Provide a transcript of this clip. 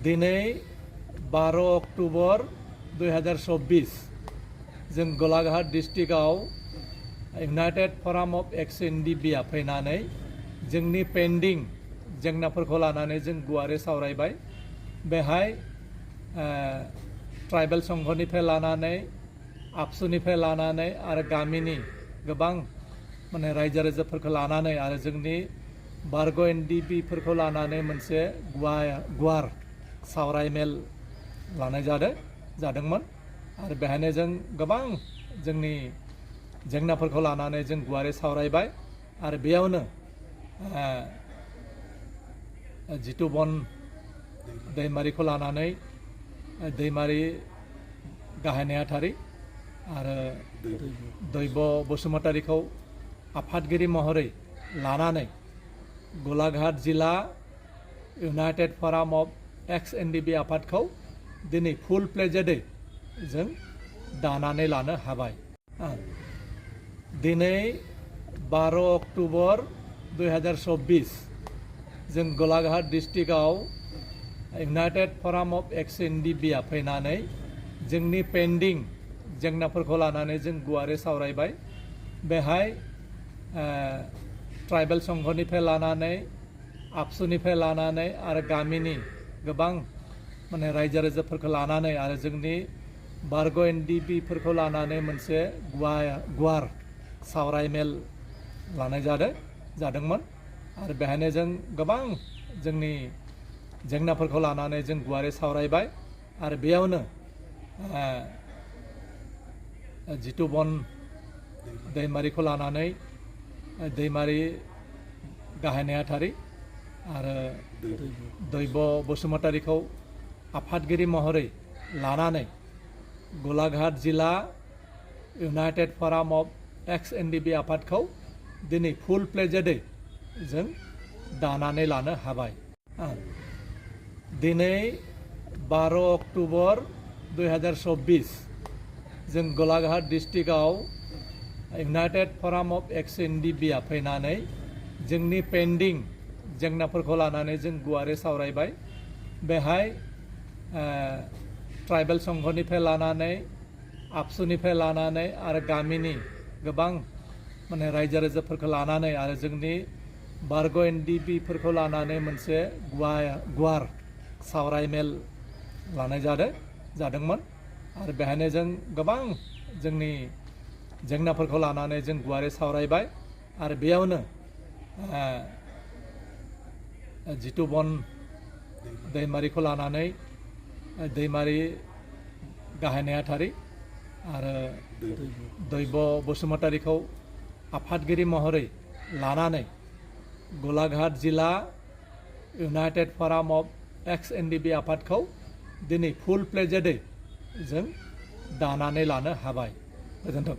दिनै 12 अक्ट'बर 2024 जों Golaghat डिस्ट्रिक्टआव United फराम of एक्स एनडिबिआ फैनानै जोंनि पेन्डिं जेंनाफोरखौ लानानै जों गुवारै सावरायबाय। बेहाय ट्राइबेल संघनिफ्राय लानानै आबसुनिफ्राय लानानै आरो गामिनि गोबां रायजो राजाफोरखौ लानानै आरो जोंनि बारग' एनडिबिफोरखौ लानानै मोनसे गुवार सावरायमेल लानाय जादोंमोन आरो बेहायनो जों गोबां जोंनि जेंनाफोरखौ लानानै जों गुवारै सावरायबाय आरो बेयावनो जितुबन दैमारिखौ लानानै दैमारि गाहाय नेहाथारि आरो दैब बसुमतारीखौ आफादगिरि महरै लानानै गलाघाट जिल्ला इउनाइटेड फराम अफ एक्स एनडिबि आफादखौ दिनै फुल प्लेजेडै जों दानानै लानो हाबाय। दिनै 12 अक्ट'बर 2024 जों गलाघाट डिस्ट्रिक्टआव इउनाइटेड फराम अफ एक्स एनडिबिआ फैनानै जोंनि पेन्डिं जेंनाफोरखौ लानानै जों गुवारै सावरायबाय। बेहाय ट्राइबेल संघनिफ्राय लानानै आबसुनिफ्राय लानानै आरो गामिनि गोबां रायजो राजाफोरखौ लानानै आरो जोंनि बारग' एनडिबिफोरखौ लानानै मोनसे गुवार सावरायमेल लानाय जादोंमोन आरो बेहायनो जों गोबां जोंनि जेंनाफोरखौ लानानै जों गुवारै सावरायबाय आरो बेयावनो जितुबन दैमारिखौ लानानै दैमारि गाहाय नेहाथारि आरो दैब बसुमतारीखौ आफादगिरि महरै लानानै गलाघाट जिल्ला इउनाइटेड फराम अफ एक्स एनडिबि आफादखौ दिनै फुल प्लेजेडै जों दानानै लानो हाबाय। दिनै 12 अक्ट'बर 2024 जों गलाघाट डिस्ट्रिक्टआव इउनाइटेड फराम अफ एक्स एनडिबिआ फैनानै जोंनि पेन्डिं जेंनाफोरखौ लानानै जों गुवारै सावरायबाय। बेहाय ट्राइबेल संघनिफ्राय लानानै आबसुनिफ्राय लानानै आरो गामिनि गोबां रायजो राजाफोरखौ लानानै आरो जोंनि बारग' एनडिबिफोरखौ लानानै मोनसे गुवार सावरायमेल लानाय जादोंमोन आरो बेहायनो जों गोबां जोंनि जेंनाफोरखौ लानानै जों गुवारै सावरायबाय आरो बेयावनो जितुबन दैमारिखौ लानानै दैमारि गाहाय नेहाथारि आरो दैब बसुमतारीखौ आफादगिरि महरै लानानै गलाघाट जिल्ला इउनाइटेड फराम अफ एक्स एनडिबि आफादखौ दिनै फुल प्लेजेडै जों दानानै लानो हाबाय। गोजोन्थों।